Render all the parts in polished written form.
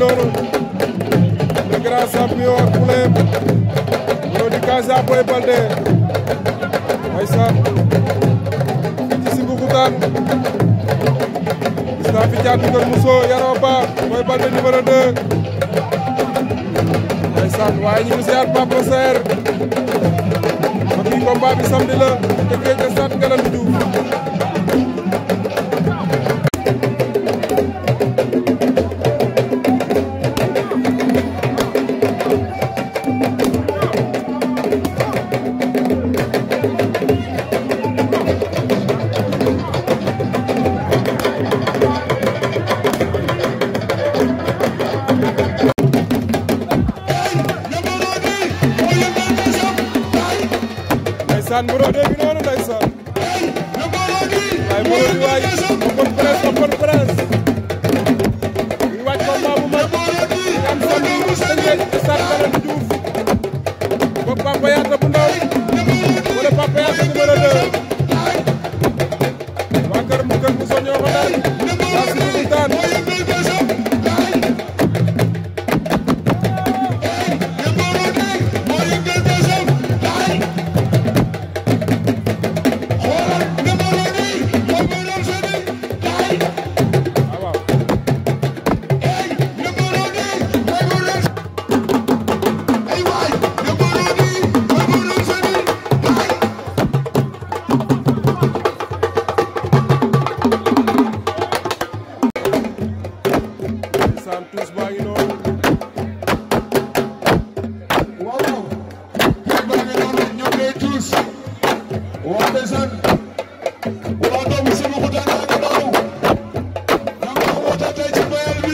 noonu le grand champion ak poulet Bro di Casa Boy Baldé ndeysaan ci Sébikotane gis naa fi Thiatou Kër Mousso Yaro Ba Boy Baldé numéro 2 ndeysaan waaye ñu ngi ziar Papa Serre ba kii combat bi samedi la te fee ca stade Ngalandou Diouf ndeysaan Brodé bi noonu ndeysaan waaye Brodé waay open presse ñu waaj combat bu mag ñu am samedi stade Ngalandou Diouf boog Papa Yada bu ndaw wala Papa Yada numéro 2 waa kër Moussa ñoo ko daan waa Sébikotane tous baa ngi noonu waaw baa ngi noonu ñoom ñooy tous waa ndeysaan waa doomu Sébikotane ak daaw ñoo ngi ko woote tey ci bayal bi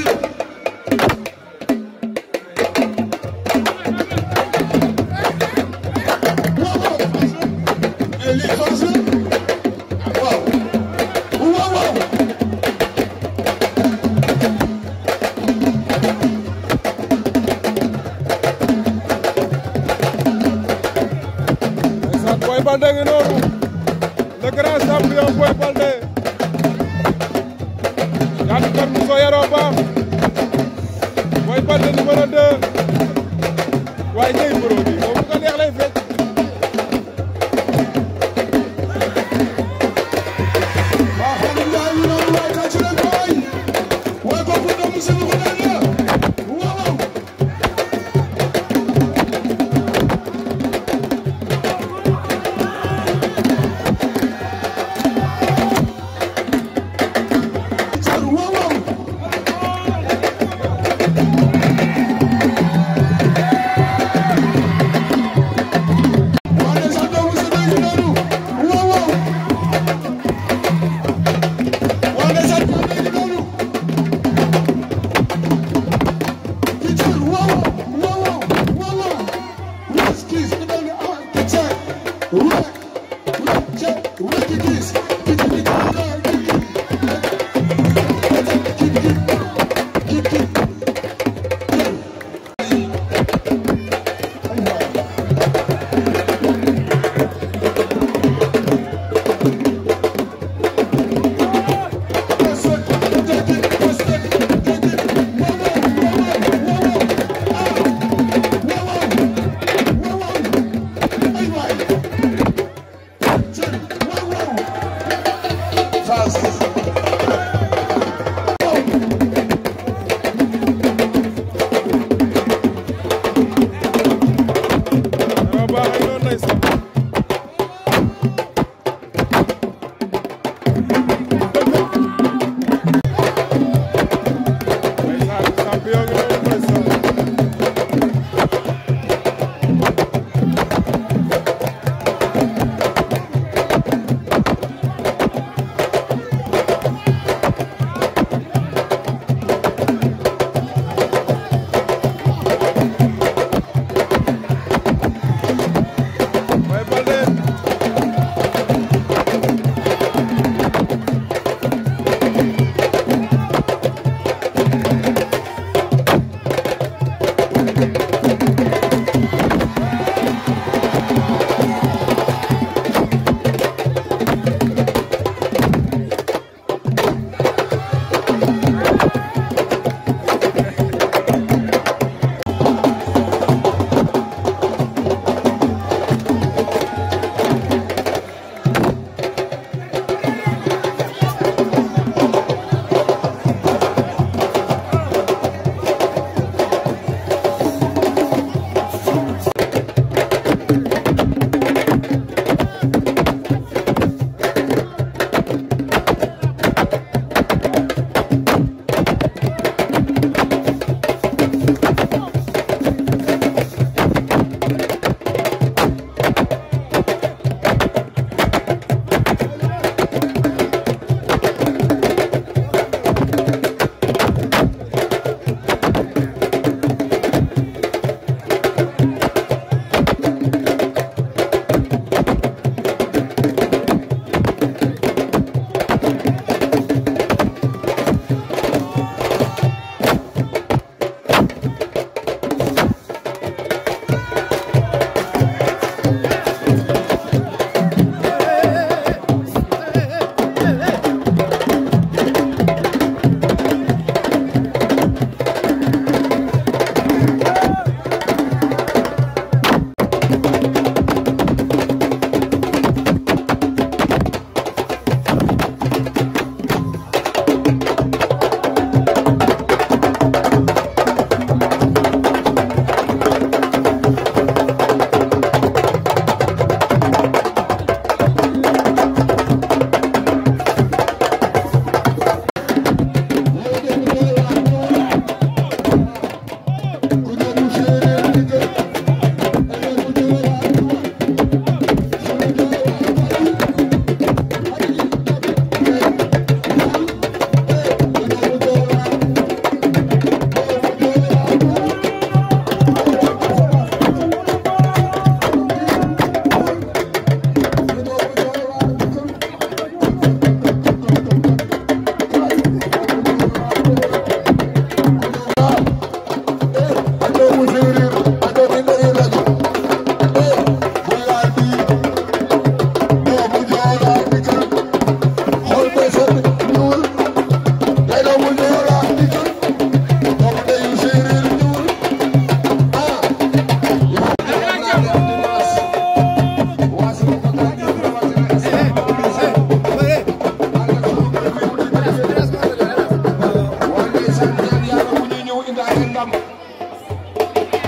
waaw li fas waaw waaw Boy Baldé ngi noonu le grand champion Boy Baldé Thiatou Kër Mousso Yaro Ba Boy Baldé numéro 2 waaye ñëy Bro bi moom bu ko neex lay fekk waa xam nga ñu noonu waay tàcc leen waay waay kooku doomu Sébikotane la waaw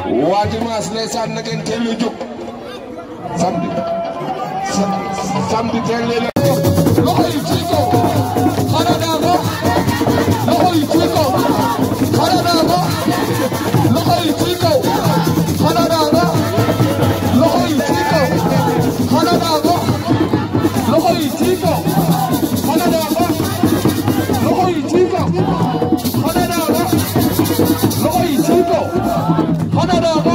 waa dimanche ndeysaan na ngeen teel a jóg samedi teel leen loxo yi ci kaw xana naa ko loxo yi ci kaw xana naa ko loxo yi ci kaw xana naa ko loxo yi ci kaw xana naa ko loxo yi ci kaw xana naa ko loxo yi ci kaw xana naa ko loxo yi ci kaw xana naa ko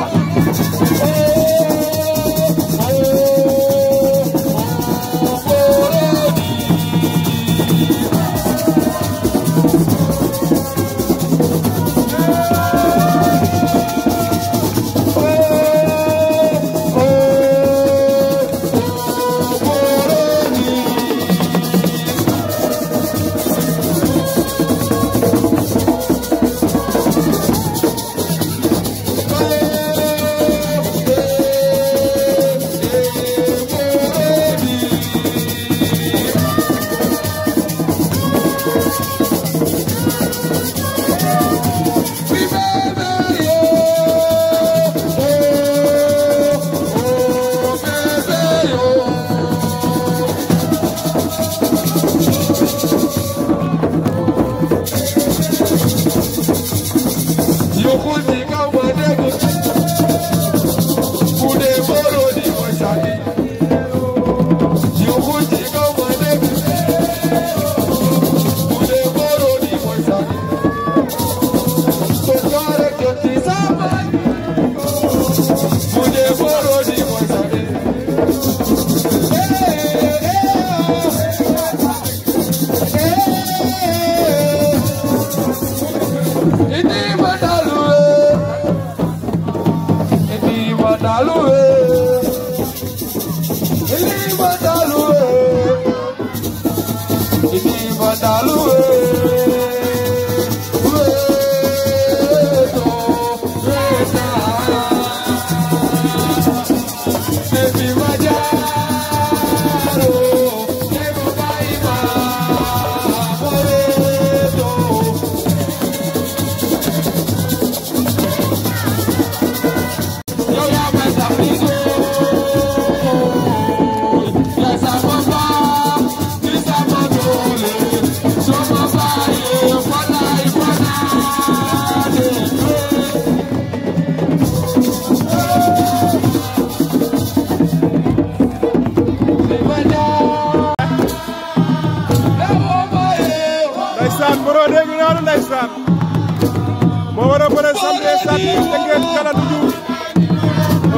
moo war a bëre samedi samedi te ngeen kala du juuf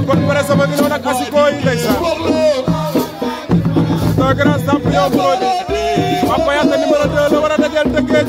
kon bëre sama ngi noonu ak asiko yi ndeysaan c'est un grand champion Brody Papa Yade numéro 2 la war a dajeel Tëngéej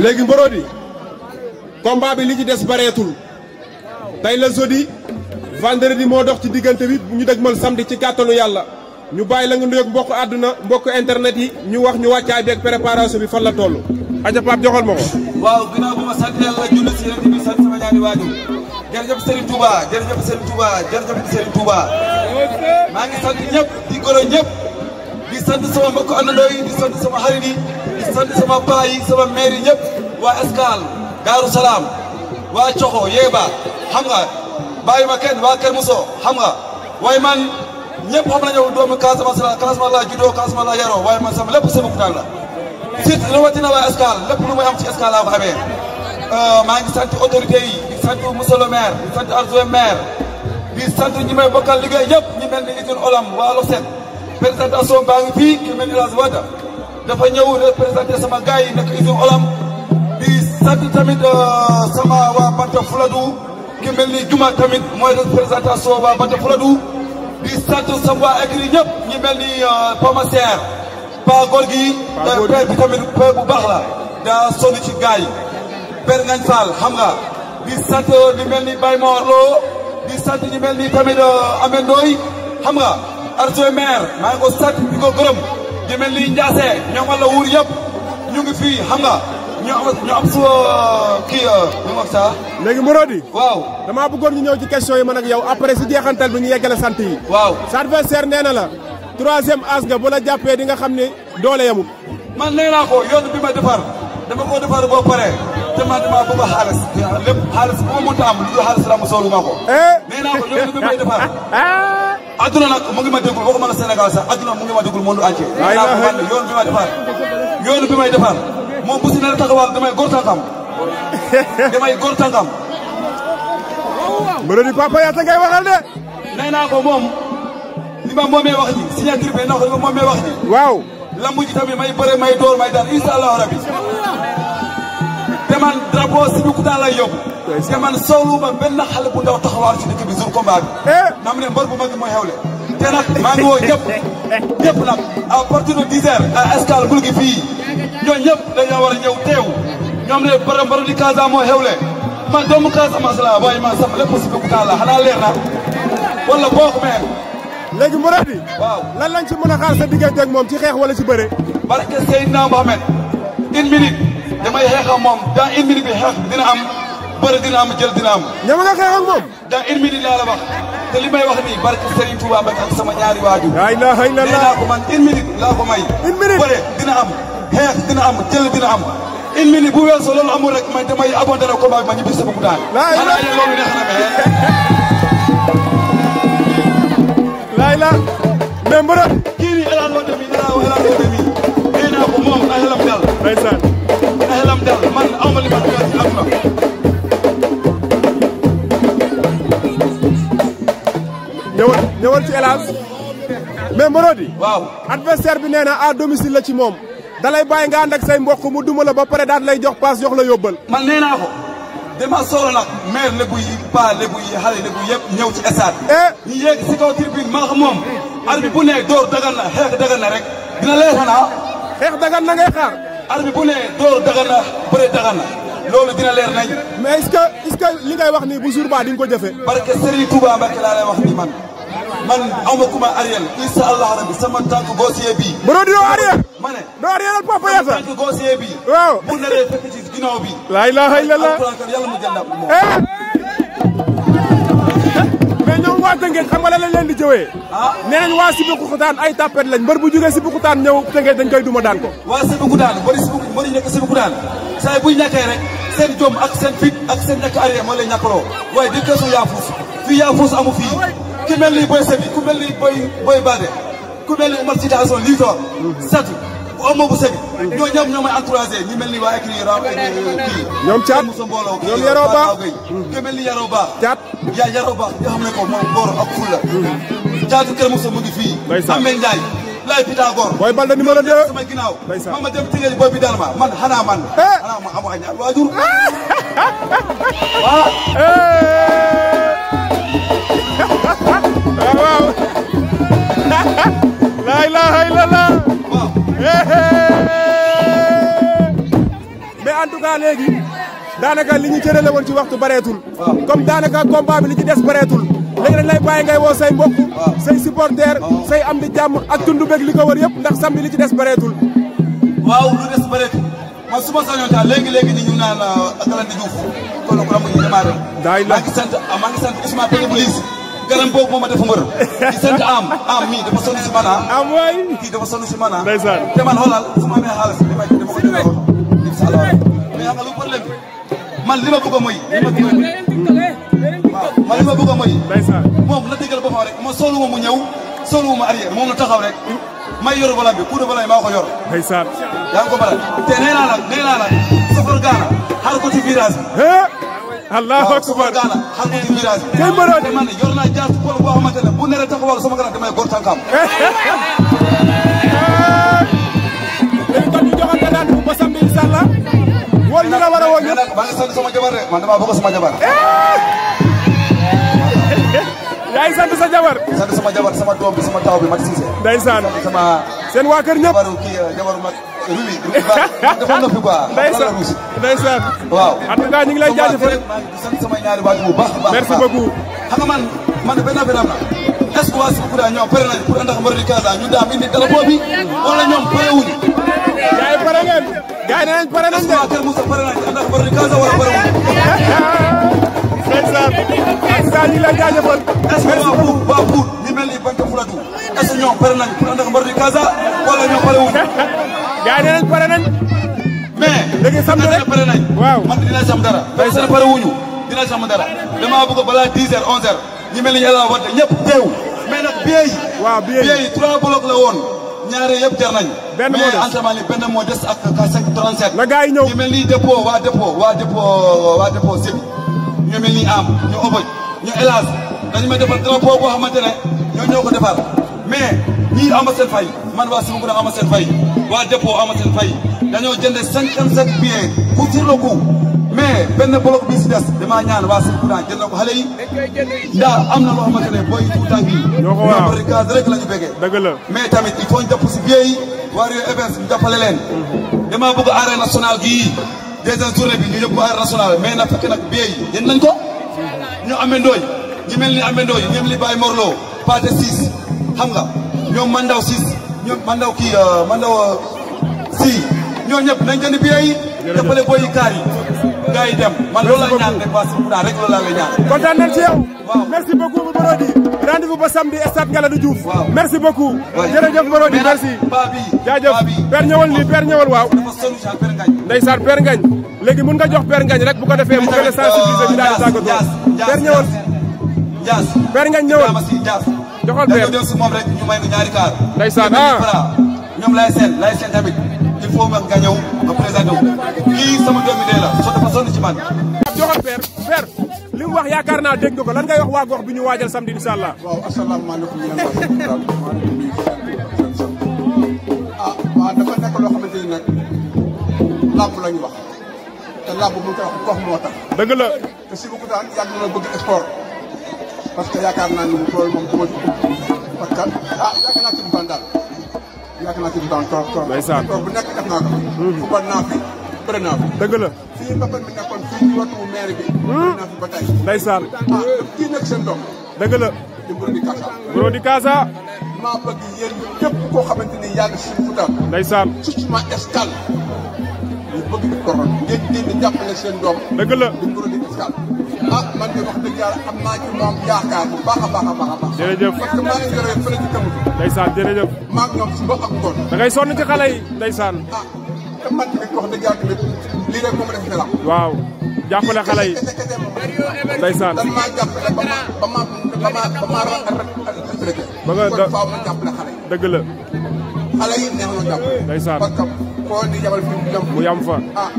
léegi Mborodi combat bi li ci des bareetul tey la jeudi vendredi moo dox ci diggante bi ñu dëgmal samedi ci kàttanu yàlla ñu bàyyi la nga nuyoog mbokk àdduna mbokk internet yi ñu wax ñu wàccaay bi ak préparation bi fan la toll. aja Pape joxal ma ko. waaw ginnaaw bu ma sant yàlla julli si yéen bi sant sama ñaari waajur jërëjëf Serigne Touba jërëjëf Serigne Touba jërëjëf Serigne Touba maa ngi sant ñëpp di gërëm ñëpp di sant sama mbokk àndandoo yi di sant sama xarit yi di sant sama paa yi sama maire yi ñëpp waa Escale Daaru Salaam waa Coxo Yéba xam nga bàyyi ma kenn waa Kër Mousso xam nga waaye man ñëpp xam nañu doomu Casamance laa juddoo Casamance laa yaroo waaye man sama lépp sama kutaan la surtout rawatina waa Escale lépp lu may am ci Escale laa ko amee maa ngi sant autorité yi di sant monsieur le maire di sant adjoint maire di sant ñi may bokkal liggéey ñëpp ñi mel ni usine Olam waa Losek présentation baa ngi fii ki mel ni El Hadj Wade dafa ñëw représenté sama gars yi nekk usine Olam di sant tamit sama waa Banta Fuladu ki mel ni Juma tamit mooy représentation waa Banta Fuladu di sant sama waa écrit ñëpp ñi mel ni Pamacer Pa góor gi père bi tamit père bu baax la daa sonn ci gars yi père Ngagne Fall xam nga di sant ñi mel ni Baye Mor Lo di sant ñi mel ni tamit Amendooy xam nga adjoint maire maa ngi ko sant di ko gërëm ñi mel ni Ndiasse ñoom la wuur yëpp ñu ngi fii xam nga ñu am su kii ñu wax ça. léegi Mborodi. waaw damaa bëggoon ñu ñëw ci question yi man ak yow après si jeexantal bi ñu yeggale sant yi. waaw sa adversaire nee na la. troisième âge nga bu la jàppee di nga xam ne doole yamul. man nee naa ko yoon bi ma defar dama ko defar boo paree te man damaa bëgg a xaalis lépp xaalis bu ma mënta am lu dul xaalis la mu soolu ma ko. nee naa ko yoon bi may defar. adduna nag mu ngi ma déglu waxuma la Sénégal sax adduna mu ngi ma déglu monde entier. nee naa ko man yoon bi ma defar yoon bi may defar moom bu si ne la taxawal damay góor tànkam damay góor tànkam. Mborodi papa yaa ta ngay waxal de. nee naa ko moom. li ma moomee wax ji signature bi ndax li ma moomee wax ji. waaw. lamb ji tamit may bëre may door may daan incha allahu rabi. te man drapeau Sébikotane lay yóbbu. te man soxlu ma benn xale bu ndaw taxawaal ci dëkk bi jour combat bi. na mu ne mbër bu mag mooy xewle. te nag maa ngi woo ñëpp nag à partir de 10 heures à Escale bul gi fii ñooñu ñëpp dañoo war a ñëw teew ñoom ne mbër di Casa moo xewle man doomu Casamance la waaye man sama lépp Sébikotane la xanaa leer na wala boo ko léegi Mborodi. waaw lan lañ ci mën a xaar sa diggante ak moom ci xeex wala ci bëre. barke Seydina Mohamed 1 minute damay xeex ak moom dans 1 minute bi xeex dina am bëre dina am jël dina am. ñama nga xeex ak moom. dans 1 minute laa la wax te li may wax nii barke Serigne Touba Mbacke ak sama ñaari waajur. la ilaha illallah nee naa ko man 1 minute laa ko may. 1 minute bëre dina am xeex dina am jël dina am 1 minute bu weesoo loolu amul rek man damay abandonné combat bi ma ñibbi Sébikotane. xanaa yéen loolu neex na la mais Mborodi. kii nii El Hadj Wade mi dinaa wax El Hadj Wade mi nee naa ko moom ay xelam dal. ndeysaan. ay xelam dal man aw ma li ma ci àdduna. ñëwal ci El Hadj mais Mborodi. waaw adversaire bi nee na à domicile la ci moom. dalay bàyyi nga ànd ak say mbokk mu duma la ba pare daal lay jox paas jox la yóbbal. man nee naa ko. dama soxla nag maire lébu yi pa lébu yi xale lébu yëpp ñëw ci stade. ñu yéeg si kaw tribune maa xam moom. arbitre bu ne door dagan na xeex dagan na rek dina leer xanaa. xeex dagan na ngay xaar. arbitre bu ne door dagan na bëre dagan na loolu dina leer nañ. mais est-ce que li ngay wax nii bu jour ba di nga ko jëfee. barke Serigne Touba Mbacke laa lay wax nii man aw ma kuma arrière incha allah rabi sama tànk gaucher bii. Mborodi doo arrière. ma ne doo arrière al papa Yassa. sama tànk gaucher bii. waaw bu naree fekk ci ginnaaw bi. la ilaha illallah. yàlla mu jëndam moom. mais ñoom waa Tëngéej xam nga lan lañ leen di jëwee. nee nañ waa Sébikotane ay tapet lañ mbër bu jógee Sébikotane ñëw Tëngéej dañ koy duma daan ko. waa Sébikotane mbëri nekk Sébikotane saa buy ñàkkee rek seen jom ak seen fit ak seen ñàkk arrière moo lay ñàkkaloo waaye di keesu yaafus fii yaafus amu fii ki mel ni Boy Sébi ku mel ni Boy Bade ku mel ni Oumar Citation lii toog satu bu amoo bu Sébi ñoo ñëpp ñoo may encouragé ñi mel ni waa écrit kii ñoom caat ñoom yaroo baax ki mel ni yaroo baax caat yaa yaroo baax nga xam ne ko moom góor ak fulla caatu Kër Moussa mu ngi fii Amé Ndiaye Laye Pythagore Boy Baldé numéro 2 sama ginnaaw ma dem Tëngéej booy bi dal man xanaa man amu ay ñaar waajur waaw waaw la ilaha illallah mais en tout cas Kara léegi daanaka li ñu jërale woon ci waxtu bareetul comme daanaka combat bi li ci des bareetul léegi dañ lay bàyyi ngay woo say mbokk say supporter say am di jàmm ak tundu beeg li ko wër yëpp ndax samedi li ci des bareetul waaw lu des bareetul man su ma sañoon daal léegi ni ñu naan Galandé Diouf kon ko mu ñu démarré maa ngi sant Ousmane Pégé Police garam boobu moom a dafa mbër di sant am mii dafa sonn si man am waay kii dafa sonn si man ndeysaan te man xoolal su ma amee xaalis dama ko jëlee oto mais xam nga lu problème man li ma bëgg a mooy man li ma bëgg a mooy moom na déggal boppam rek ma soolu mu ñëw soolu ma arrière moom na taxaw rek may yor volant bi coup de volant yi maa ko yor ndeysaan yaa ngi ko baral te nee naa la safar gaana xaar ko ci virage bi Allahu akbar gaana xaar ko ci virage bi tey Marodi man yor naa jaar pol boo xamante ne bu nere taxawal sama kanam damay góor tànkam léegi kon ñu joxante rendez-vous ba samedi inshallah woon ñu la war a woon ñëpp maa ngi sant sama jabar rek man damaa bëgg sama jabar yaa ngi sant sa jabar sant sama jabar sama doom bi sama taw bi Mati Cissé ndeysaan sama seen waa kër ñëpp jabaru kii jabaru mag Rubi dafa noppi quoi ndeysaan waaw en tout cas ñu ngi lay jaajëfal maa ngi sant sama ñaari waajur bu baax merci beaucoup xam nga man benn affaire am na est-ce que waa Sibikotane ñoom pare nañ pour ànd ak Marodi Casa ñu daam indi drapeau bi wala ñoom pare wuñu gars yi pare ngeen gars yi nee nañ pare nañ de waa Kër Moussa pare nañ ànd ak Marodi Casa wala pare wuñu ndeysaan en tout cas ñu ngi lay jaajëfal est-ce que waa Pout ñu mel ni Banque Fuladu est-ce que ñoom pare nañ pour ànd ak Marodi Casa wala ñoom pare wuñu gars yi nee nañ pare nañ mais léegi samedi rek pare nañ waaw man dina sam dara parce que pare wuñu dina sam dara dama bëgg balaa 10h 11h ñu mel ni yàlla wante ñëpp teew mais nag billet yi waaw billet yi 3 blocs la woon ñaare yëpp jar nañ benn moo des mais entraînement li benn moo des ak K537 la gars yi ñëw ñu mel ni dépôt waa dépôt sib ñu mel ni am ñu oboj ñu hélas dañu may defar drapeau boo xamante ne ñoo ko defar mais ñii ama seen fay man waa Sibikotane ama seen fay waa dépôt ama seen fay dañoo jënd 57 billets coup sur le coup mais benn bloc bi si des damaa ñaan waa Sibikotane jënd ko xale yi ndax am na loo xamante ne booy tout temps yi ñoo ko waaw Marodi Casa rek la ñu bëggee dëgg la mais tamit il faut ñu jàpp si billets yi waa Rio Events ñu jàppale leen damaa bëgg arène nationale gii deuxième journée bi ñu yóbbu arène nationale mais na fekk nag billets yi jënd nañ ko ñu amee ndooy ñu mel ni amee ndooy ñoom li Baye Morlo Pate 6 xam nga ñoom Mandaw 6 ñoom Mandaw kii Mandaw si ñoo ñëpp nañ jënd billet yi jàppale boy yi kaar yi gars yi dem man loolu la ñaan rek waa Sibikotane rek loolu laa lay ñaan kontaan nañ ci yow merci beaucoup Marodi rendez-vous ba samedi stade Galandé Diouf merci beaucoup jërëjëf Marodi merci jaajëf père ñëwal nii père ñëwal waaw ndeysaan père Ngañ léegi mun nga jox père Ngañ rek bu ko defee mu gën a sensibiliser ñu daal di tàggatoo père ñëwal père Ngañ ñëwal joxal père dem si moom rek ñu may ñaari kaar ndeysaan ñoom lay seen tamit il faut nga ñëw nga présenté wu kii sama doomi dee la dafa sonn ci man joxal père li mu wax yaakaar naa dégg nga ko lan ngay wax waa gox bi ñu waajal samedi inshallah waaw asalaamaaleykum yéen waa Sibikotane maa ngi nuyu seen sant waaw dafa nekk loo xamante ni nag làmb lañ wax te làmb bu ñu koy wax gox moo tax dëgg la te Sibikotane yàgg na bëgg sport parce que yaakaar naa ni loolu moom du ma ci parce que yàgg naa Sibikotane daal yàgg naa Sibikotane trop bu nekk def naa ko football naa fi bëri naa fi dëgg la fii mbappat mi nekkoon fii ci wetu maire bi bëri naa fi ba tey ndeysaan kii nekk seen doom dëgg la di Marodi Casa Marodi Casa maa bëgg yéen képp koo xamante ni yaa ngi Sibikotane ndeysaan surtout Escale ñu bëgg di koron ngeen di jàppale seen doom dëgg la di Marodi Escale man de wax dëgg yàlla am naa ci moom yaakaar bu baax a baax a baax a baax jërëjëf parce que maa ngi yore fële ci tamit ndeysaan jërëjëf maa ngi ñoom suba ak ngoon da ngay sonn ci xale yi ndeysaan te man tamit wax dëgg yàlla tamit lii rek moom def la waaw jàppale xale yi ndeysaan dan maa jàppale ba ma retraité ba nga kon faaw ma jàppale xale yi dëgg la xale yi neex na jàppale ndeysaan parce que koo di yabal fi mu yam fa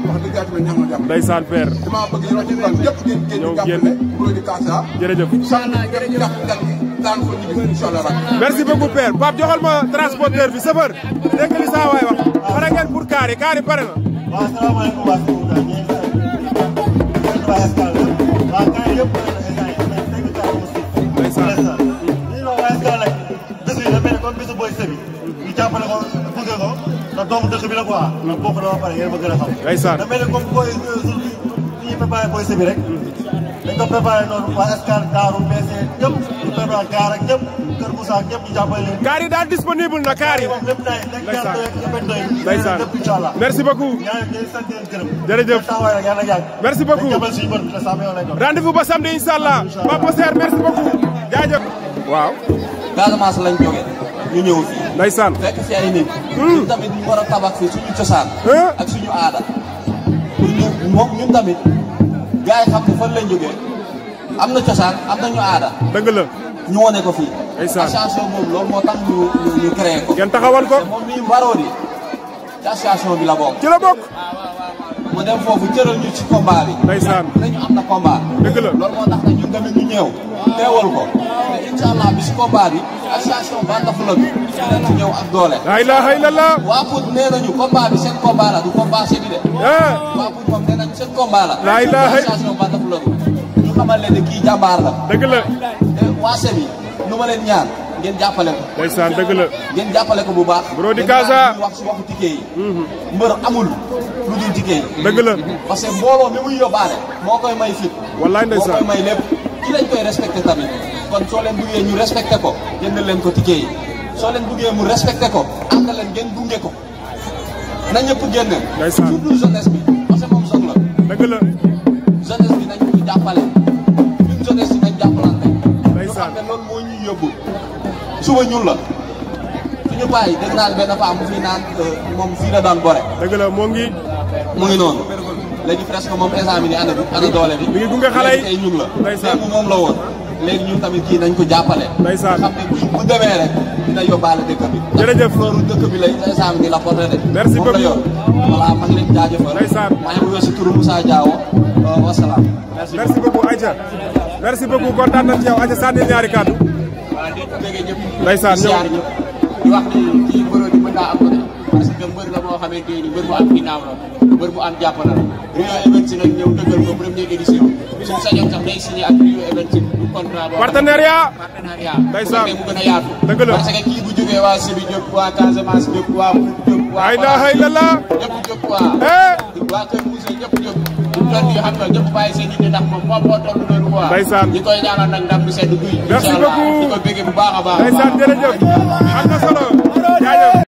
wax dëgg yàlla tamit neex na jàppale ndeysaan père damaa bëgg yéen ci fan yëpp ngeen di jàppale Marodi Casa jërëjëf daan ko ñibbi inshallah merci beaucoup père Pape joxal ma transporteur bi chauffeur dégg nga li saa waay wax pare ngeen pour kaar yi pare na waaw salaamaaleykum waa Sibikotane ñeen waa Escale waa kaar yëpp dégg kaar aussi ndeysaan li ñu wax waa Escale nag bés bi da mel comme bésu Boy Sébi ñu jàppale ko bëgg ko ndax doomu dëkk bi la quoi. ndax bokk na ba pare yéen a ma gën a xam. ndeysaan da mel ni comme booy jour bi ñuy préparé booy bi rek. dañ ko préparé noonu waa Escale Daaru BC ñëpp ñu préparé gaar ak ñëpp Kër Moussa ñëpp ñu jàppale leen. kaar yi daal disponible na kaar yi. lépp day nekk ñaar doy ñëpp doy. ndeysaan lépp incha allah. merci beaucoup. ñaar day sant leen gërëm. jërëjëf taxawaay rek yàlla yàgg. merci beaucoup. dañ jàppale suñu bët la saa lay doon. rendez-vous ba samedi incha allah. Papa Serre merci beaucoup. jaajëf. waaw. Casamance lañ jógee ñu ñëw fii. ndeysaan. fekk fi ay nit. ñun tamit ñu war a tabax fii suñu cosaan. ak suñu aada. pour ñun tamit gars yi xam ne fan lañ jógee am na cosaan am nañu aada. dëgg la. ñu wane ko fii. ndeysaan association boobu loolu moo tax ñu créé ko. ngeen taxawal ko. te moom mii mbaroo di ci association bi la bokk. ci la bokk. mu dem foofu cëral ñu ci combat bi. ndeysaan. nañu am na combat. dëgg la loolu moo tax ne ñun tamit ñu ñëw teewal ko. te incha allah bi si combat bi association Banta Fula bi dinañ ci ñëw ak doole. la ilaha illallah. waa Pout nee nañu combat bi seen combat la du combat sebi de. waa Pout moom nee nañu seen combat la. la ilaha association Banta Fula bi ñu xamal leen ne kii jàmbaar la. dëgg la. te waa sebi nu ma leen ñaan ngeen jàppale ko. ndeysaan dëgg la. ngeen jàppale ko bu baax. Bro di Casa. wax si waxu ticket yi. mbër amul lu dul ticket yi. dëgg la. parce que mbooloo mi muy yóbbaale moo koy may fit. wallaay ndeysaan moo koy may lépp. ki lañ koy respecté tamit kon soo leen buggee ñu respecté ko jënd leen ko ticket yi soo leen buggee mu respecté ko ànd leen ngeen gunge ko na ñëpp génn. ndeysaan surtout jeunesse bi parce que moom soxla. dëgg la. jeunesse bi nañ ko jàppale ñun jeunesse bi nañ jàppalante. ndeysaan ñu xam ne loolu moo ñuy yóbbu suba ñun la suñu bàyyi dégg naa benn femme mu fi naan moom fii la daan bore. dëgg la moo ngi. mu ngi noonu léegi presque moom instant bi ni ana doole bi. mi ngi gunge xale yi léegi tey ñun la. ndeysaan léegi moom la woon. léegi ñun tamit kii nañ ko jàppale. ndeysaan xam ne bu demee rek dina yóbbaale dëkk bi. jërëjëf loolu dëkk bi lay instant bi la porté de. merci beaucoup moom la yor. voilà maa ngi leen jaajëfal. ndeysaan maa ngi wuyoo si turu Moussa Diawo. wasalaam. merci beaucoup Aïcha. merci beaucoup kontaan nañ ci yow Aïcha sànni ñaari kàddu. waaw di ko déggee ñëpp. ndeysaan ñëw di wax ni kii mbëroo di mën naa am ko de parce que mbër la moo xamante ni mbër bu am ginnaaw la mbër bu am jàpp la Rio Events nag ñëw dëggal ko première édition suñu sañoon sax day signé ak Rio Events du contrat boo partenariat ndeysaan mu gën a yaatu dëgg la parce que kii bu jógee waa Sébi jóg waa Casamance jóg waa Pout jóg waa la ilaha illallah ñëpp jóg waa Kër Moussa ñëpp jóg doon yi xam nga ñëpp bàyyi seen nit ndax moom moo toll noonu quoi ndeysaan ñi koy ñaanal nag ndam bi sedd guy merci beaucoup di ko béggee bu baax a baax ndeysaan jërëjëf am na solo